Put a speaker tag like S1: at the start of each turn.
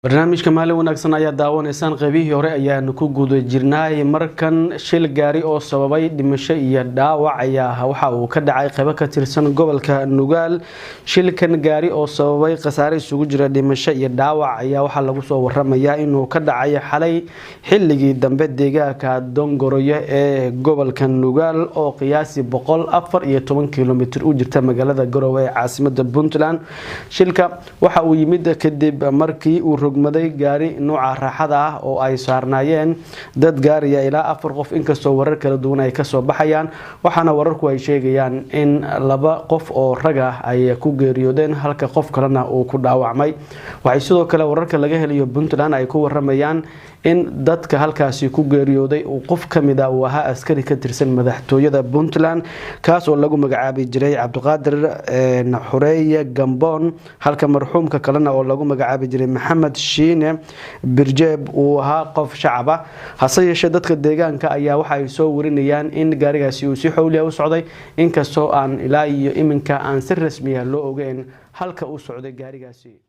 S1: Barnaamijka Maalin Wanaagsan ayaa daawanaysaan. Qeybihii hore ayaanu ku guda jirnaay. Markan shil gaari oo sababay dhimasho iyo dhaawac ayaa waxa uu ka dhacay qeybo ka tirsan gobolka Nugaal. Shilkan gaari oo sababay khasaare isugu jira dhimasho iyo dhaawac ayaa waxaa lagu soo waramayaa inuu ka dhacay xalay xilligii dambe deegaanka Dongoroyo ee gobolka Nugaal, oo qiyaasi 114 kilomitir u jirta magaalada Garowe ee caasimada Puntland. Shilka waxa uu yimid kadib markii uu rogmaday gaari nooca raaxada ah oo ay saarnaayeen dad gaaraya ilaa 4 qof, inkastoo warar kala duwan ay kasoo baxayaan. Waxaana wararku ay sheegayaan in 2 qof oo rag ah ay ku geeriyoodeen, halka qof kalena uu ku dhaawacmay. Waxay sidoo kale wararka laga helayo Puntland ay ku waramayaan in dadka halkaasi ku geeriyooday uu qof kamid a uu ahaa askari ka tirsan madaxtooyada Puntland, kaas oo lagu magacaabi jiray Cabdiqaadir Xureeye Gamboon, halka marxuumka kalena oo lagu magacaabi jiray Maxamed Shiine Birjeeb uu ahaa qof shacaba. Hase yeeshee dadka deegaanka ayaa waxa ay soo warinayaan in gaarigaasi uu si xowliya u socday, inkastoo aan ilaa iyo iminka aan si rasmiya loo ogeyn halka uu socday gaarigaasi.